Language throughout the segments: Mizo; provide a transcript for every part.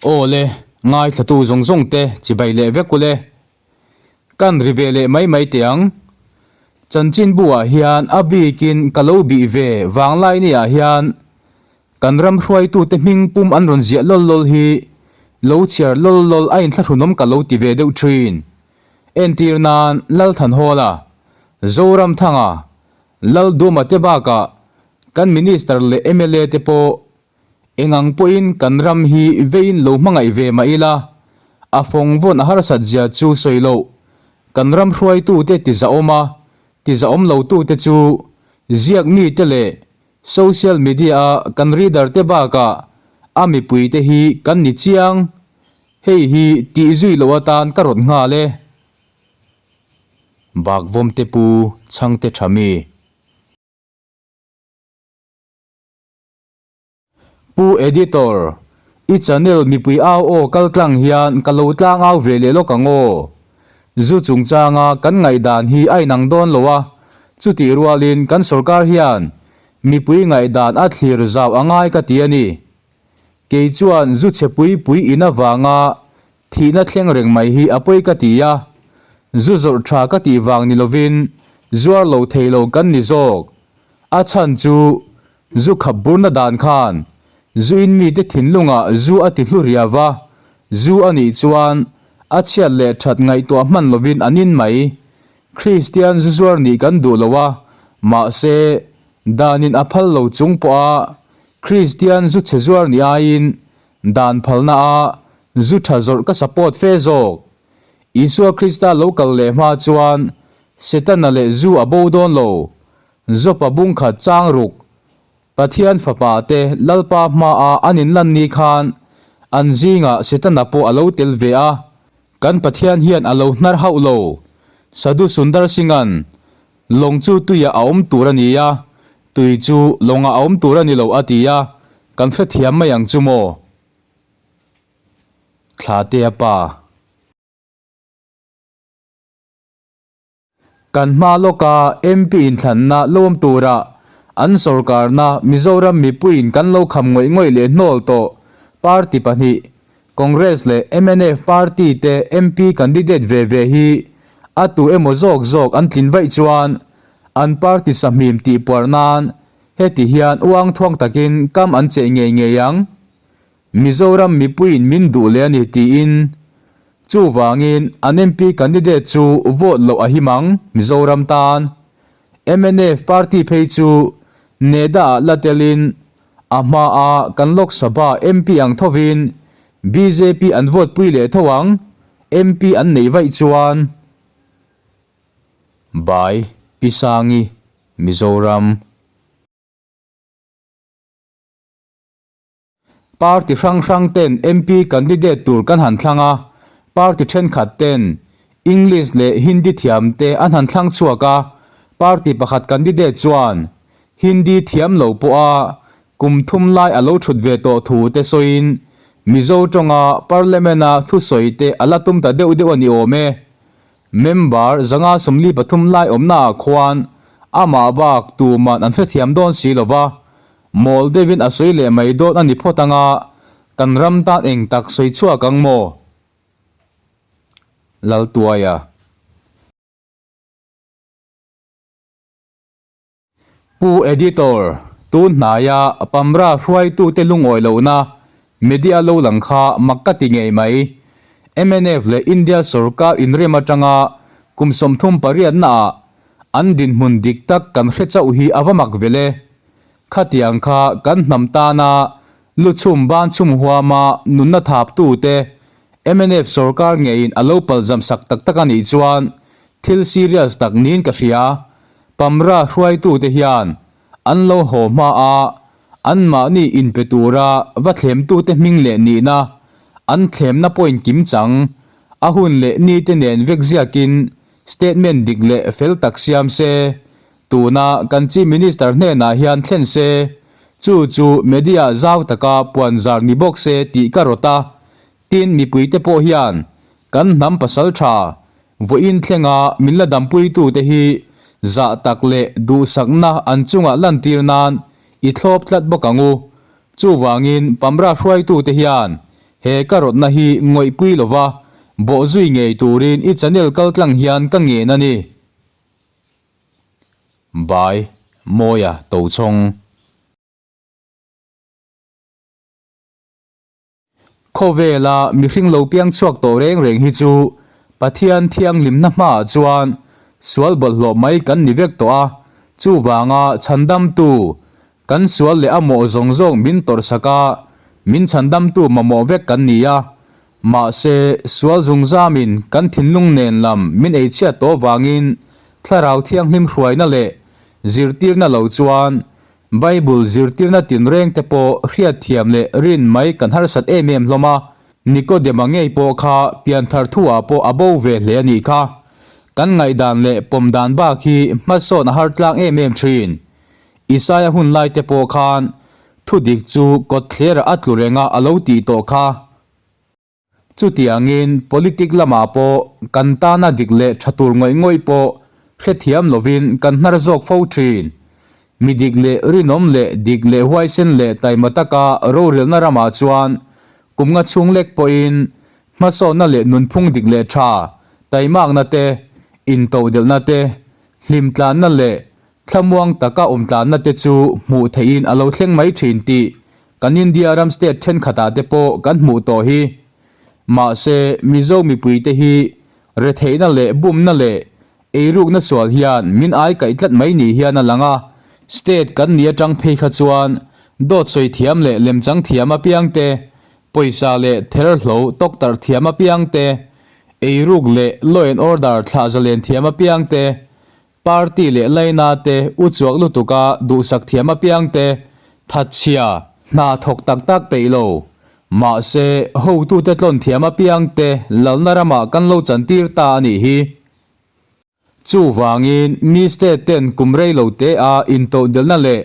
Aw le, ngaithlatu zawng zawng te chibai leh vek ule. Kan ri ve leh mai mai teh ang. Chanchinbu ah hian a bikin ka lo bih ve vanglai ni ah hian kan ram hruaitute hming pum an rawn ziah lawl lawl hi lo chhiar lawl lawl a inthlahrunawm ka lo ti ve deuh thin. Entir nan Lalthanhawla, Zoramthanga, Lalduma te bakah kan Minister leh mla te pawh Eng ang pawhin kan ram hi veiin lo hmangaih ve mah ila, a fawng vawn a harsat zia chu sawi loh. Kan ram hruaitute ti zahawm a, ti zahawm lotute chu ziak mite leh social media-a kan reader te bakah a mipuite hi kan ni chiang. Hei hi tih zui loh atan ka rawt nghal e. Bakvawmte pu Chhangte tha mi. Pu Editor, i channel mipui au aw kal tlang hian ka lo tlang au ve leh lawk ang aw. Zu chungchanga kan ngaihdan hi a inang dawn lo a, chutih rualin kan sorkar hian mipui ngaihdan a thlir zau a ngai ka ti a ni. Kei chuan zu chhe pui pui in avanga thihna thleng reng mai hi a pawi ka ti a, zu zawrh tha ka tih vang ni lovin zuar lo thei lo kan ni zawk. A chhan chu Zu khap burna dan khan zu in mite thinlungah zu a ti hlu riau va, zu a nih chuan a chhiat leh that ngaihtuah hman lovin an in mai. Kristian zu zuar nih kan duh lo a, mahse danin a phal lo chung pawha Kristian zu chhe zuar nih aiin dan phalna a zu tha zawrh ka support fe zawk. Isua Krista lo kal leh hma chuan Setana leh zu a bo dawn lo. Zopa bungkhat chang ruk, Pathian fapa te Lalpa hmaa an inlan ni khan an zingah Setana pawh a lo tel ve a, kan Pathian hian a lo hnar hauh lo. Sadhu Sundar Singh-a'n lawng chu tuiah a awm tur a ni a, tui chu lawngah a awm tur a ni lo a ti a, kan hrethiam mai ang chu maw? Thlatea pa. Kan hma lawka MP inthlanna lawm tura an sorkarna Mizoram mipuiin kan lo kham ngawih ngawih leh hnawl tawh party pahnih, Congress leh mnf party te MP candidate ve ve hi a tu emaw zawk zawk an tlin vaih chuan an party sahmim tihpuar nan heti hian uang thuang takin kam an cheh ngei ngei ang. Mizoram mipuiin min duh leh a ni tiin chuvangin an MP candidate chu vote loh a him ang Mizoram tan. Mnf party phei chu NEDA ah la telin a hmaa kan Lok Sabha MP ang thovin bjp an vote pui leh tho ang MP an neih vaih chuan. By Pi Sangi, Mizoram. Party hrang hrang ten MP candidate tur kan han thlang a, party thenkhat ten English leh Hindi thiam te an han thlang chhuak a, party pakhat candidate chuan Hindi thiam lo pawha kum thum lai a lo thut ve tawh thu te sawiin Mizo tawnga Parliament-a thusawi te a la tum ta deuh deuh a ni awm e. Member 143 lai awmnaah khuan amah bak tuman an hrethiam dawn si lo va, Mawl deuhin a sawi leh mai dawn a ni phawt anga, kan ram tan eng tak sawi chhuak ang maw? Laltuaia. Pu Editor, tun hnaia Pamra hruaitute lungawi lohna media lo lang kha mak ka ti ngei mai. Mnf leh India sorkar inrem atanga kum 38 naah an dinhmun dik tak kan hre chauh hi a va mak vel e. Khatiang kha kan hnam tana luchhum ban chhum huama nunna thaptute mnf sorkar ngeiin a lo palzam sak tak tak a nih chuan thil serious tak niin ka hria. Pamra hruaitute hian an lo haw hma a, anmahni inpe tura va thlemtute hming leh nihna, an thlemna point kimchang, a hun leh nite nen vek ziakin statement dik leh fel tak siam se. Tuna kan Chief Minister hnenah hian thlen se, chu chu media zau taka puanzar ni bawk se tih ka rawt a, tin mipuite pawh hian kan hnam pasal tha vawiin thlenga min la dampuitute hi zah tak leh duhsakna an chungah lantir nan i thlawp tlat bawk ang u. Chuvangin Pamra hruaitute hian. He ka rawtna hi ngawihpui lova bawhzui ngei turin i channel kaltlang hian ka ngen a ni. By Mawia Tochhawng. Khawvela mihring lo piang chhuak tawh reng reng hi chu Pathian thianghlimna hmaah chuan sual bawlhhlawh mai kan ni vek tawh a, chuvanga chhandamtu kan sual leh a mawh zawng zawng min tawrhsak a, min chhandamtu mamawh vek kan ni a. Mahse, sual zungzamin kan thinlung nen lam min eichhiat tawh vangin Thlarau Thianghlim hruaina leh zirtirna lo chuan Bible zirtirna tinreng te pawh hriatthiam leh rin mai kan harsat em em hlawm a, Nikodema ngei pawh kha pianthar thuah pawh a bo ve hle a nih kha. Kan ngaihdan leh pawm dan bak hi hmasawn a har tlang em em thin. Isaia hun lai te pawh khan thudik chu kawtthlerah a tlu reng a a lo tih tawh kha. Chutiangin politic lamah pawh kan tana dik leh tha tur ngawih ngawih pawh hrethiam lovin kan hnar zawk fo thin. Mi dik leh rinawm leh dik leh huaisen leh taima taka rorelna ramah chuan kum nga chhung lek pawhin hmasawnna leh nunphung dik leh tha, taimakna te, intodelhna te, hlimtlanna leh Thlamuang taka awm tlanna te chu hmuh theihin a lo thleng mai thin tih kan India ram state thenkhatah te pawh kan hmuh tawh hi. Mahse, Mizo mipuite hi retheihna leh bumna leh eirukna sual hian min ai kaih tlat mai ni hian a lang a, state kan ni atang phei kha chuan dawt sawi thiam leh lemchang thiam apiang te, pawisa leh therhlo tawktarh thiam apiang te, eiruk leh law and order thlah zalen thiam apiang te, Party leh laina te u chuak lutuka duhsak thiam apiang te thatchhia hna thawk tak tak peih lo. Mahse, hotute tlawn thiam apiang te lalna ramah kan lo chantir ta a nih hi. Chuvangin, mi state ten kum rei lo te a intohdelna leh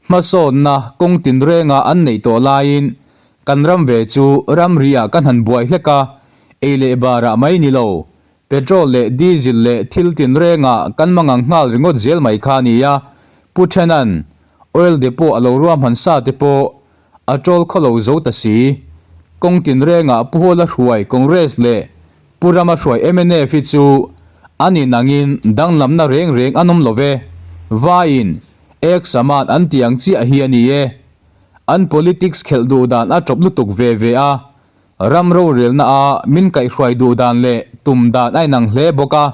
hmasawnna kawng tinrenga an neih tawh laiin kan ram ve chu ramri ah kan han buai hlek a, ei leh barah mai ni lo. Petrol leh diesel leh thil tinrengah kan mangang nghal ringawt zel mai kha a ni a, Pu Thenan oil depot a lo ruahman sa te pawh a troll khaw lo zo ta si. Kawng tinrengah Pu Hawla hruai Congress leh Pu Rama hruai mnf hi chu an inangin danglamna reng reng an awm lo ve. Vaiin ek saman an tih ang chiah hi a ni e. An politics khelh duh dan a tawp lutuk ve ve a, Ram rorelna a min kaihhruai duh dan leh tum dan a inang hle bawk a,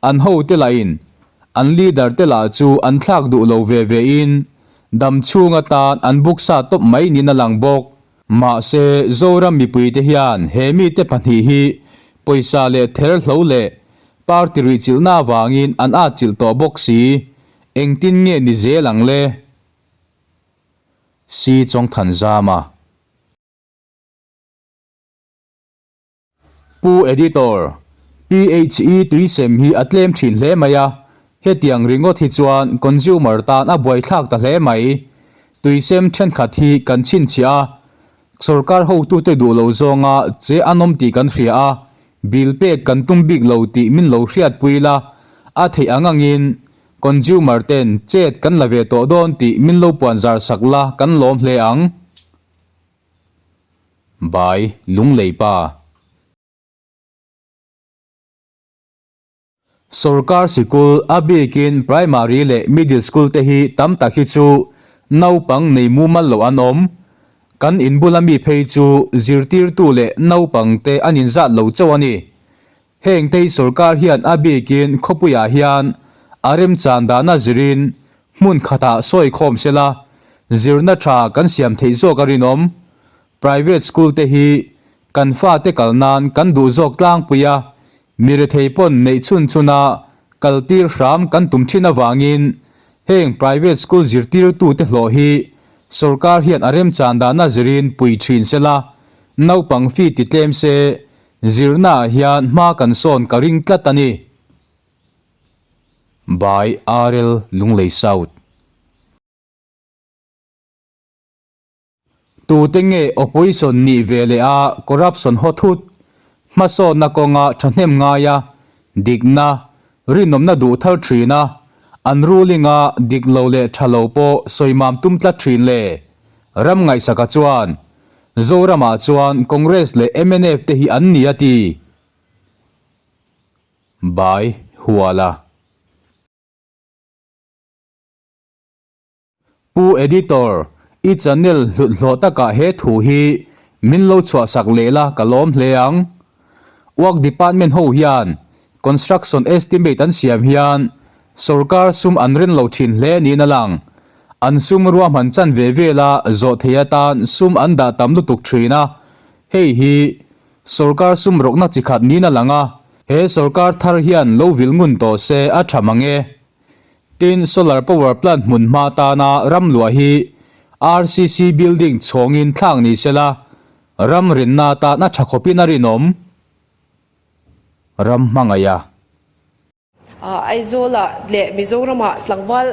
an hote lahin an leader te lah chu an thlak duh lo ve ve in dam chhung atan an buk sa tawp mai niin a lang bawk. Mahse, Zoram mipuite hian he mite pahnih hi pawisa leh ther hlo leh party ruihchilhna avangin an atchilh tawh bawk si, engtin nge ni zel ang le? Si Chawngthanzama. Pu Editor, PHE tuisem hi a tlem thin hle mai a, hetiang ringawt hi chuan consumer tan a buaithlak ta hle mai. Tuisem thenkhat hi kan chhinchhiah a, sorkar hotute duh lo zawnga che an awm tih kan hria a, bill pek kan tum bik lo tih min lo hriatpui la, a theih ang angin consumer ten chet kan la ve tawh dawn tih min lo puanzar sak la kan lawm hle ang. By Lunglei Pa. Sorkar sikul a bikin primary leh middle school te hi tam tak hi chu naupang nei mumal loh an awm. Kan inbula mi phei chu zirtirtu leh naupang te an inzat lo chauh a ni. Heng te hi sorkar hian a bikin khawpuiah hian a remchan dana zirin hmun khatah sawi khawm sela zirna tha kan siam theih zawk a rinawm. Private school te hi kan fate kal nan kan duh zawk tlangpui a, mi rethei pawn neih chhun chhuna kal tir hram kan tum thin avangin heng private school zirtirtute hlawh hi sorkar hian a remchan dana zirin pui thin sela naupang fee ti tlem se Zirnaah hian hma kan sawn ka ring tlat a ni. By RL Lunglei South. Tute nge opposition nih ve leh a corruption haw thut, hmasawnna kawnga thahnem ngaia dikna, rinawmna duh thar thin a, an ruling a dik lo leh tha lo pawh sawimam tum tlat thin le? Ram ngaihsaka chuan. Zoramah chuan Congress leh mnf te hi an ni a ti. By Huala. Pu Editor, i channel hlut hlawh takah he thu hi min lo chhuahsak leh la ka lawm hle ang. Work Department ho hian construction estimate an siam hian sorkar sum an ren lo thin hle niin a lang. An sum ruahman chan ve vela zawh thei atan sum an dah tam lutuk thin a, hei hi sorkar sum rawkna chi khat niin a lang a, he sorkar thar hian lo vil ngun tawh se a tha mang e. Tin, solar power plant hmun hma tana ram luah hi RCC building chhawngin thlak ni sela, ram rinna atan a tha khawpin a rinawm. Ram hmangaih a. Aizawlah leh Mizoramah tlangval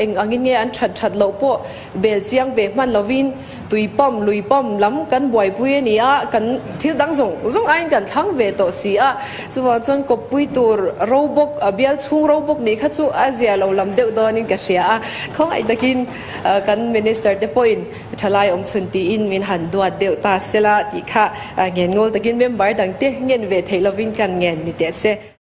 eng angin nge an that that loh pawh bel chiang ve hman lovin tui pump, lui pump lam kan buaipui a ni a, kan thil dang zawng zawng aiin kan thlang ve tawh si a. Chuvang chuan kawppui tur ro bawk, bial chhung ro bawk nih kha chu a zia lo lam deuh dawnin ka hria a. Khawngaih takin kan Minister te pawhin thalai awm chhun tiin min han duat deuh ta sela tih kha ngen ngawl takin member dangte ngen ve theih lovin kan ngen ni teh se.